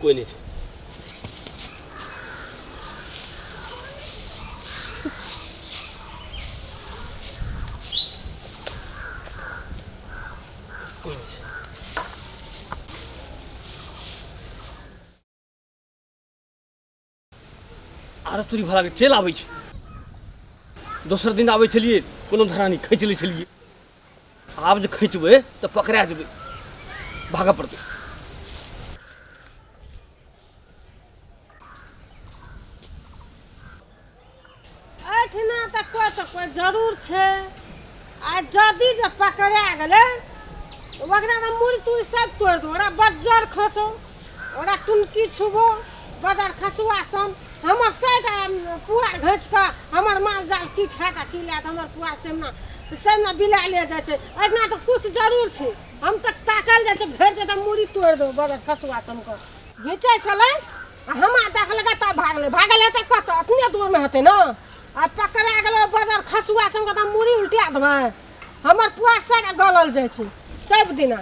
कोइ नहि छै। कोइ नहि छै। आरो तोरी भलाके चलि आबै छै। दोसर दिन आबै छलियै, कोनो धरानी खींच लै छलियै। आब जे खींचबै तऽ पकड़ा जेबै, भागऽ पड़तै। एहिठिना तऽ कोइ तऽ कोइ जरूर छै। आ जदि जे पकड़ा गेलै, ओकरा तऽ मुड़ी तुड़ी सब तोड़ि देबो, ओकरा बज्जर खसो, ओकरा टुनकी छुबो। बजर खसुआ सन हमर साइड पुआर घसि कऽ हमर माल जाल की खायत आ की लायत? हमर पुआर सेमना सेमना बिला ले जाइ छै। एहिठिना तऽ किछु जरूर छै। हम तऽ ताकल जाइ छै, भेट जेतै मुड़ी तोड़ि देबो। बजर खसुआ सनके घिचै छलै आ हमरा देखलकै तब भागलै। भागल हेतै कतऽ? अतने दूरमे हेतै ने। आ पकड़ा गेलै बजर खसुआ सनके तऽ मुड़ी उल्टा देबै। हमर पुआर साइड गलल जाइ छै सब दिना।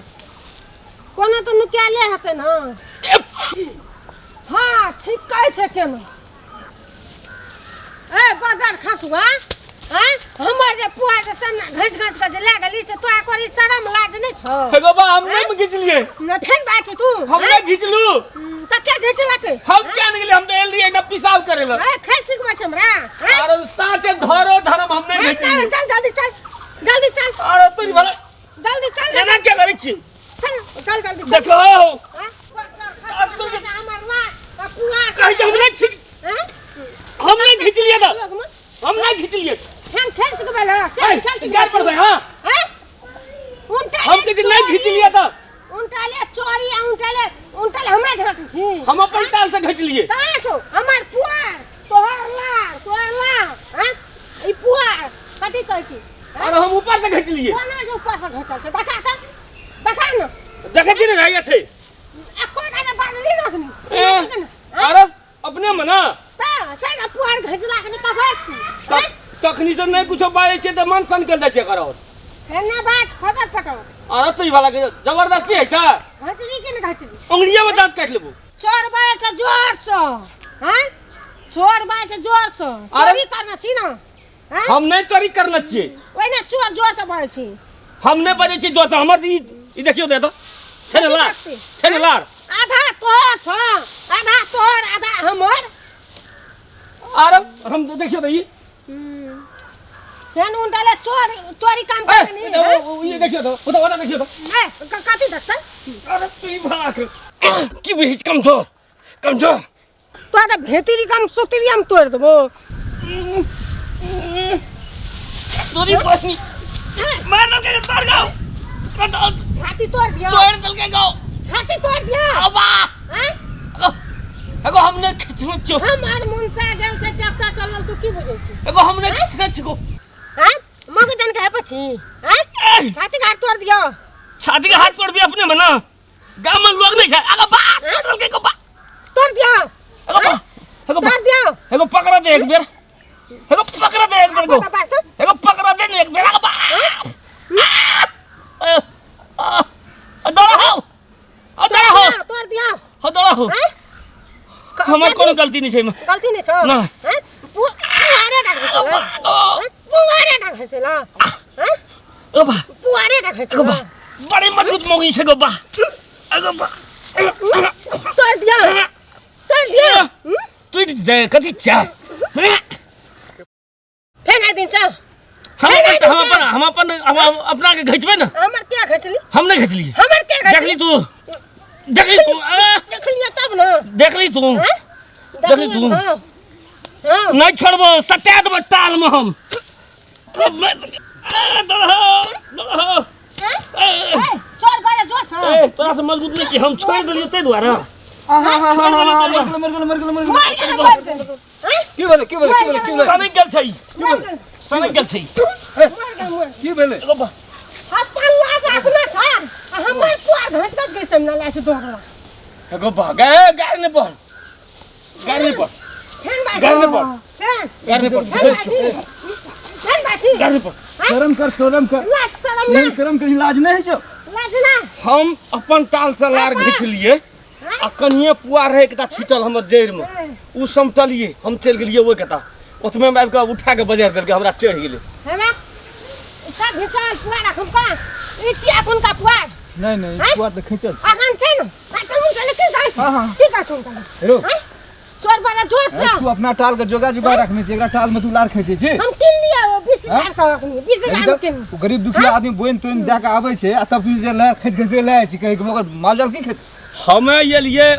कोनो तऽ नुकायले हेतै ने। हँ, छिकै छै केना? ए बजर खसुआ, आँय, हमर जे पुआर जे सामने घसि घसि कऽ जे लए गेली से तोरा कोरी शरम लाज नहि छौ? हे बाबा, हम नहि घिचलियै। ने फेर बात छै तू। हम नहि घिचलू। तऽ के घिचलक? हम क्या नहि गेलियै, हम तऽ एल रहियै ना पेशाब करे ला। ए खेल सिखबै छै हमरा? आँय? अरे साचे धरो धरम, हम नहि घिचलियै। चल जल्दी चल, जल्दी चल। अरे तोरी भला, जल्दी चल। एना के करै छी? चल चल जल्दी चल। देखो, आँय? अब तो- हमर लाज आ पुआर कहै छै हम नहि छी। आँय? हम नहि घिचलियै तऽ हम नहि घिचलियै। फेन खेल सिखबै लए से खेल सिखबै। गाड़ पड़बै। हाँ। आँय? उनटा हम कहै छी नहि घिचलियै तऽ। उनटाले चोरी आ उनटाले उनटाले हमरा ढाँटै छी? हम अपन टाल से घिचलियै। कहाँ छौ हमर पुआर? तोहर लार, तोहर लार। आँय? ई पुआर कथी कहै छी? अरे हम ऊपर से घिचलियै। कोना जे ऊपर से घिचल छै? देखा तऽ, देखा ने। देखै छी ने, रहैया छै। एकोटा जे बाजली ने अखनी। ए, अरे अपने में ना तऽ से ने पुआर घिचला के कभर छी। तखनी से नहि कुछो बाजै छियै तऽ मन सनकल जाइ छै एकर। और एना बाज फटर फटर। अरे तो ई वाला के जबरदस्ती है छै। घिचली कि ने घिचली? उंगलिया में दांत काटि लेबो। चोर बाजै छै जोर से। हैं, चोर बाजै छै जोर से। अरे- चोरी करना छी ने? हैं? हम नहि चोरी करने छियै। ओहिना चोर जोर से बाजै छी। हम नहि बजै छी जोर से। हमर ई ई देखियौ, दे दो छै ने लार, छै ने लार। आधा तोहर छौ, आधा तोहर आधा हमर। अरे हम देखियौ तऽ ई फेन उनटाले चोर चोरी काम ए, करनी। ए, ई देखियौ तऽ, ओतऽ ओतऽ देखियौ तऽ। ए, कथी देखतै? अरे तू ई भला के की बुझै छी? कमजोर कमजोर। तोरा तऽ भेतिरी कम सुतरी हम तोड़ि देबो। तोरी बहिनी मार देलकै, तोड़ गाओ। छाती तोड़ दिया, तोड़ देलकै गाओ। छाती तोड़ दिया। अबा। हैं? एगो हम नहि खिचने छियौ। हमर मुनसा गेल छै ट्रैक्टर चलबल, तू की बुझै छी? एगो हम नहि खिचने छियौ। हैं, मग जन के पछी? हैं, छाती के हाथ तोड़ दियो। छाती के हाथ तोड़ भी अपने में ना गाम में लोग नहीं छै। अगो बा, तोड़ देलकै गो बा। तोड़ दियो। एगो बा, एगो बा। तोड़ दियो। एगो पकड़ा दे एक बेर, एगो पकड़ा दे एक बेर गो। एगो पकड़ा दे ने एक बेर। अगो बा, दौड़ा हो, दौड़ा हो। तोड़ दियो। हो, दौड़ा हो। हैं? हमर कोनो गलती नहीं छै एहिमे। गलती नहीं छौ? नहि। हैं, पुआरे डाकै छै ला? हैं, पुआरे डाकै छै ला? हैं? ओ बा। पुआरे डाकै छै एगो बा। ला? बड़ी मजबूत मौगी छै गो बा, एगो बा। तोड़ दियो, तोड़ दियो। हम्म? टूटि जाय कथी छै? फेर आइ दिन छौ। हम फेर अपन आइ हम दिन अपन हम अपन हम अपना के घिचबै ने। हमर क्या घिचली? हम नहीं घिचलियै। हमर क्या घिचली? देखली तू, देखली तू आ, देखलियै तब ने। देखली तू। हैं? देखली तू। हाँ हाँ। नहीं छोड़बो, सटा देबो टाल में हम। हैं? ए, चोर बारे जोर से। ए, तोरा से मजबूत नहीं कि हम छोड़ देलियो ताहि दुआरे। मर गेलो, मर गेलो, मर गेलो, मर गेलो। मर गेलै, मर गेलै। हैं? की भेलै, की भेलै, की भेलै, की भेलै? सनक गेल छै। मर गेलै। सनक गेल छै। मर गेलै, मर गेलै। की भेलै? एगो बा। अपन लाज अपना छ आ हमर पुआर घाँच घाँच गई ना लासे दोगला। एगो बा, गे गाड़ नहीं पड़, गाड़ नहीं पड़। फेन बाजी। गाड़ नहीं पड़। फेन। गाड़ नहीं पड़। फेन बाजी, फेन बाजी। गाड़ नहीं पड़। शरम कर, शरम कर। लाज शरम ना। एहन शरम करी, लाज नहि होइ छौ? लाज ना। हम अपन टाल से लार घिचलिए। हैं? आ कनिए पुआर रहै एकटा छीटल हमर जड़िमे, ओ समटलियै, हम चलि गेलियै ओहि कता, ओतबेमे आबि कऽ उठा कऽ बजारि देलकै, हमरा चढ़ि गेलै। हेमे सब घिचाल पुआर एखुनका ई छियै एखुनका पुआर। नहि नहि, हैं? पुआर तऽ खींचल छै। अखन छै ने, अखन हुनका की कहै हाँ, हाँ। की कहै छै हुनका? हेलो। हैं? चोर वाला जोर से। तू अपना टाल के जोगा जोगा रखने छी, एकरा टाल में तू लार खींचे छी। हम किन लिया 20,000 का, अखनी 20,000 में किन। ओ गरीब दुखिया आदमी बोनि तोनि दए के आबै छै आ तब तू जे लार खींच खींच के लए जाइ छी, कहै कि ओकर माल जाल की खेतै? हमे एलियै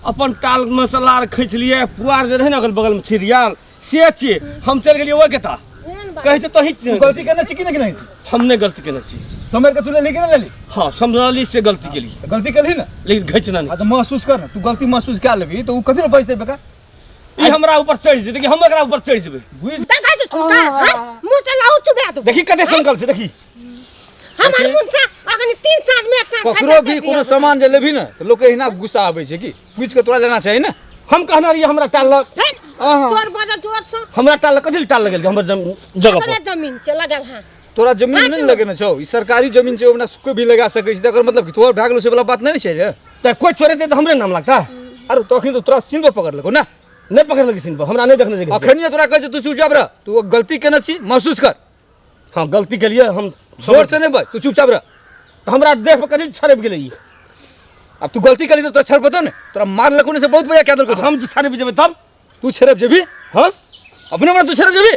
अपन टाल में से लार खींच लिए, पुआर जे रहै ने अगल बगल में छिड़ियाल से छियै, हम चलि गेलियै ओहि केता। एहन बात। कहै छै तोही तू गलती केने छी कि नहि केने छी? हम नहि गलती केने छी। समझ के तू लेली कि नहि लेली? हाँ, समझली से गलती केलियै। गलती केलही ने? लेकिन घिचना आ नहि। तऽ महसूस कर ने, तू गलती महसूस कए लेबही तऽ ओ कथी लए बजतै बेकार? ई हमरा ऊपर चढ़ि जेतै कि हम एकरा ऊपर चढ़ि जेबै? बुझि देखै छी ठुमका, हैं? मुँह से लहू चुबा दू। देखी कते संकल्प छै, देखी। हमर मुँह से अखनी 3 साँझ में एक साँझ ककरो खाइ भी छै। कोनो सामान जे लेबही ने तऽ लोक एहिना गुस्सा आबै छै कि पूछि के तोरा लेना चाही ने। हम कहने रहियै हमरा टाल लग। हे, अहाँ। चोर बजा जोर से। हमरा टाल लग कथी लए टाल लगेलकै हमर जगह एकरे पर? जमीन छै लगल। हाँ, तोरा जमीन नहि लगेने छौ, ई सरकारी जमीन छै, ओना कोइ भी लगा सकै छै, तकर मतलब कि तोहर भए गेलो से वाला बात नहि ने छै जे। तऽ कोइ चोरेतै तऽ हमरे नाम लगता। अरे तखन तऽ तोरा सीन पर पकड़लको ने। नहि पकड़लकै सीन पर, हमरा नहि देखने छै। अखनिये तोरा कहै छै तू चुपचाप रह, तू गलती केने छी महसूस कर। हाँ, गलती केलियै हम। जोर से नहि बज, तू चुपचाप रह। तऽ हमरा देह पर कथी छड़पि गेलै ई? अब तू गलती करी तऽ तोरा छड़पतौ ने, तोरा मारलको ने से बहुत बढ़िया कए देलको तोरा। हम जे छड़पि जेबै तब? तू छड़प जेबही? हाँ, अपने मने तू छड़प जेबही?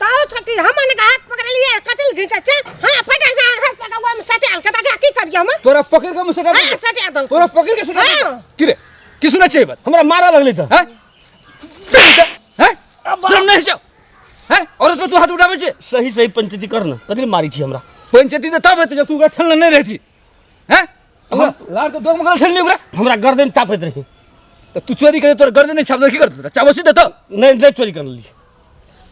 ताऊ छथि हमन के हाथ पकड़लियै, कथी घिचै छै? हाँ, फटा से हाथ पकड़ ओहिमे सटायल के तकरा की करियै हम? तोरा पकड़ के हम सटा हाँ, देलको। सटा देलको। तोरा पकड़ के सटा देलको। हाँ। की रे, की सुनै छै ई बात? हमरा मारऽ लगलै तऽ। हैं? हैं? शरम नहि छौ? हैं? औरत पर तू हाथ उठाबै छै? सही सही पंचायती कर ने, कथी लए मारै छी हमरा? पंचायती तऽ तब हेतै जब तू ओकरा ठेलने नहि रहती। हैं? हमरा लार के दोग मगल ठेलनी ओकरा। हमरा गर्दन चापैत रहै। तऽ तू चोरी करे तोरा गर्दन नहि छाप, की करतौ तोरा? चाबसी देतौ? नहि नहि, चोरी कर लेलियै।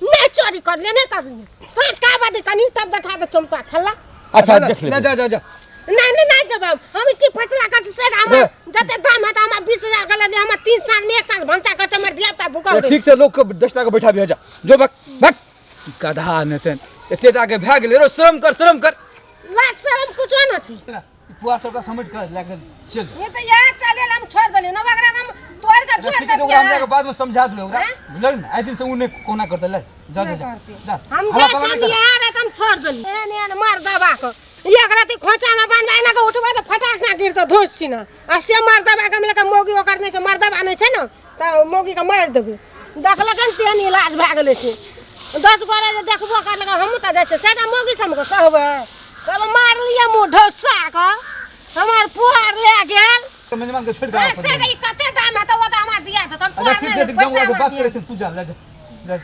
नहि चोरी कर ले, नहि करलियै। साँझ का बाद कनी तब देखा दे चमका खेला। अच्छा देख ले। ना जा जा जा। नहीं नहीं नहीं, जब हम की फैसला कर से हमर जा। जते दाम है हमरा 20,000 के ले, हमर 3 साल में एक साल भंसा कर हमर दिया ता भुकल तो ठीक से लोग के 10 टाका बैठा भी जा, जो भग भग गधा ने तेन एते टाके भए गेलै रो, शरम कर, शरम कर। लाज शरम कुछो न छै। पुआ सबटा समेट कर लए के चल। ये तो यहाँ चले हम छोड़ देली न, ओकरा हम तोड़ के छोड़ ठीक है, ओकरा देतियै। हमरा के बाद में समझा देबै ओकरा, हैं? बुझल ने? आइ दिन से उ नहि कोना करतै, ले जा जा जा जा। हम हल्ला जा पाला हम नहि कर। यहाँ रहे हम छोड़ देली। एहन एहन मार दबा के एकरा ते खोचा में बान्हबा एना के उठबा तऽ फटाक से गिरतौ धोस छी न, आ से मार दबा के मिलके मौगी ओकर नहि छै, मार दबा नहि छै ने तऽ मौगी के मारि देबै। देखलकै ने तेहन इलाज भए गेलै से 10 गोरे जे देखबो करलकै, हमहूँ तऽ जाइ छियै सेटा मौगी सबके कहबै तब मारलियै मुँह ढोसा के हमर पुआर लए गेल। तो मेजबान के छोड़ि के हाँ, आबऽ से पड़तै। ई कते दाम हेतौ ओ तऽ हमरा दिया देत, हम अच्छा पुआर ठीक नहि छै, लेब, ठीक पैसा छै, हमरा बात दिया। करै छी, तू जा ले जा जा।